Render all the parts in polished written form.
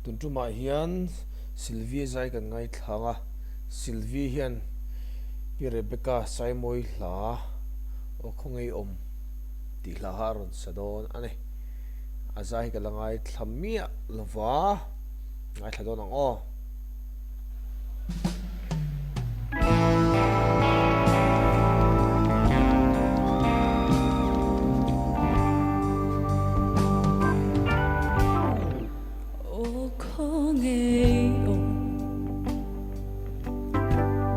Tun tumah hian Sylvie zai kan ngaithlang a, Sylvie hian Pi Rebecca Saimawi hla aw khawngaih awm tih hla kha a rawn sa dawn a ni. A zai hi ka la ngaithla miah lova, ngaithla dawn ang aw.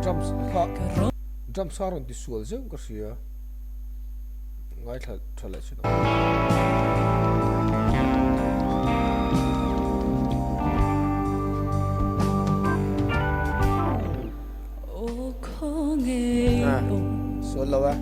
Drums kha drums kha a rawn ti sual zeuh ka hria ngaithla tha leh chin Sual lo e.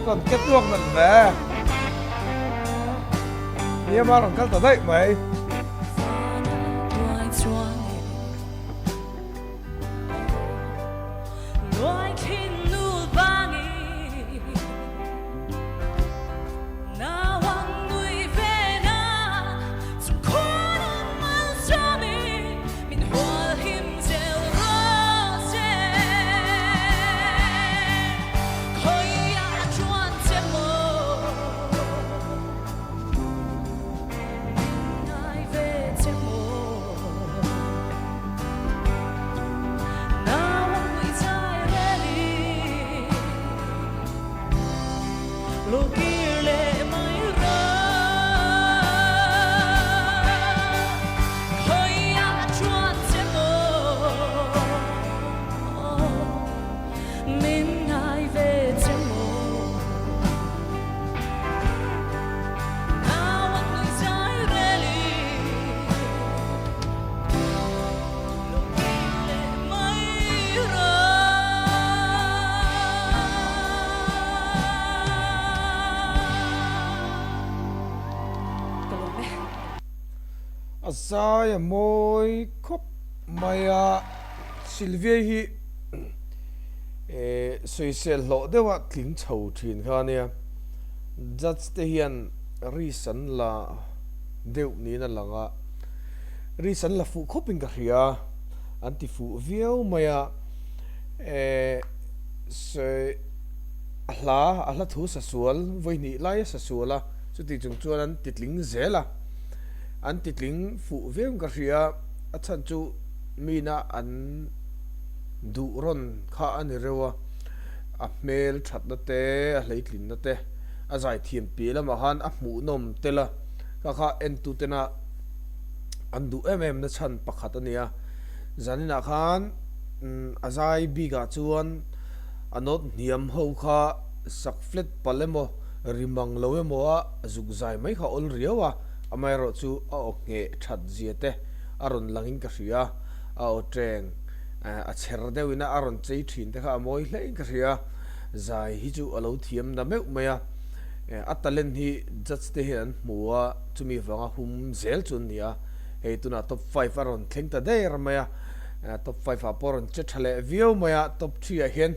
Còn kết luộc lần về Nhưng mà còn cắt tao đấy mày A zai a mawi khawp mai a, Sylvia hi sawisel hlawh deuha tling chho thin kha a nia, judge te hian risk an la deuh niin a lang a, risk an la fuh khawpin ka hria, an ti fuh viau mai a, a hla a hla thu sa sual vawi hnih lai a sa sual a. Chuti chung chuan an titling zel a, an titling fuh viau in ka hria, a chhan chu mina an duh rawn kha a ni reuh a, a hmel thatna te, a hleitlinna te, a zaithiam piah lamah khan a hmuhnawm tel a, kha kha entutena an duh em em na chhan pakhat a ni a, zaninah khan a zai bikah chuan a note hniam ho kha sak flat palh emaw ri mang lo emaw a zuk zai mai kha awl riau a, amaherawh chu a aw ngheh that zia te a rawn langin ka hria, a aw teng a chher deuhin a rawn chei thin te kha a mawi hlein ka hria, zai hi chu a lo thiam na meuh mai a, a talent hi judge te hian an hmu a, chumi vanga hum zel chu an ni a, hei tunah top five a rawn thleng ta der mai a, top five ah pawh a rawn che tha leh viau mai a, top three ah hian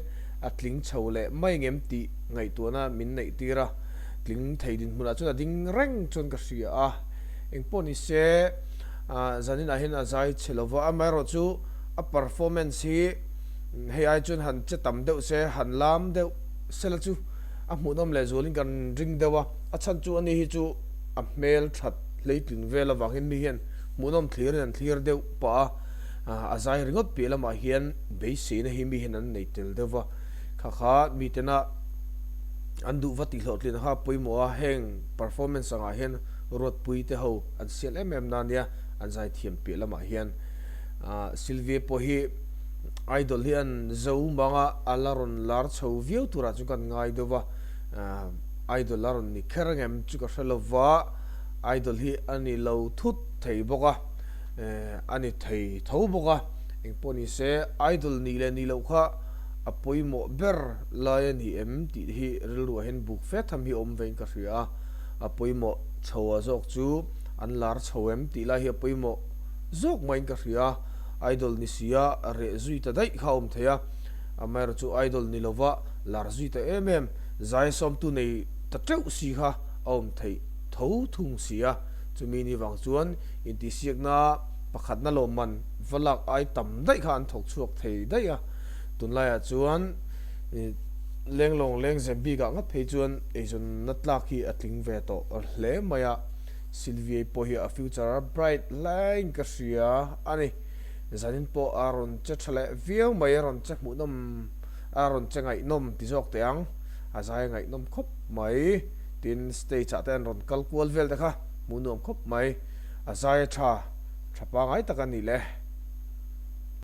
a tling chho leh mai ngem tih ngaihtuahna min neih tir a, tling thei dinhmunah chuan a ding reng chuan ka hria a, engpawh ni se zaninah hian a zai chhe lo va, amaherawhchu a performance hi hei ai chuan han che tam deuh se, han lam deuh sela chu a hmuhnawm leh zualin kan ring deuh a, a chhan chu ani hi chu a hmel that hleitling vel avangin mi hian hmuhnawm thlirin an thlir deuh pah a, a zai ringawt piah lamah hian beiseina hi mi hian an nei tel deuh va, kha kha mitena an duh va tih hlawhtlin kha a pawimawh a, heng performance angah hian Ruatpui te ho an sial em em na nia, an zai thiam piah lamah hian Sylvia pawh hi idol hi an zo mang a, a la rawn lar chho viau turah chu kan ngai deuh va, idol a rawn ni kher angem chu ka hre lo va, idol hi a ni lo thut thei bawk a, a ni thei tho bawk a, engpawh ni se idol nih leh nih loh kha a pawimawh ber lai a ni em tih hi rilruah hian buk fe tham hi awm vein ka hria a, a pawimawh chho a zawk chu an lar chho em tih lai hi a pawimawh zawk maiin ka hria a. Idol ni sia reh zui ta daih kha a awm thei a, amaherawh chu idol ni lova lar zui ta em em, zai sawmtu nei ta teuh si kha a awm theih tho thung si a, chumi ni vang chuan intihsiakna pakhatna lawmman va lak ai tam daih kha an thawk chhuak thei daih a, tunlaiah chuan lenglawng lengzem bikah ngat phei chuan eizawnna tlak hi a tling ve tawh hle mai a. Sylvia-i pawh hi a future a bright hlaiin ka hria a ni. Zanin pawh a rawn che tha leh viau mai, a rawn che hmuhnawm, a rawn che ngaihnawm ti zawk teh ang, a zai a ngaihnawm khawp mai. Tin, stage ah te an rawn kal kual vel te kha hmuh nuam khawp mai. A zai a tha, tha pangai tak a ni le.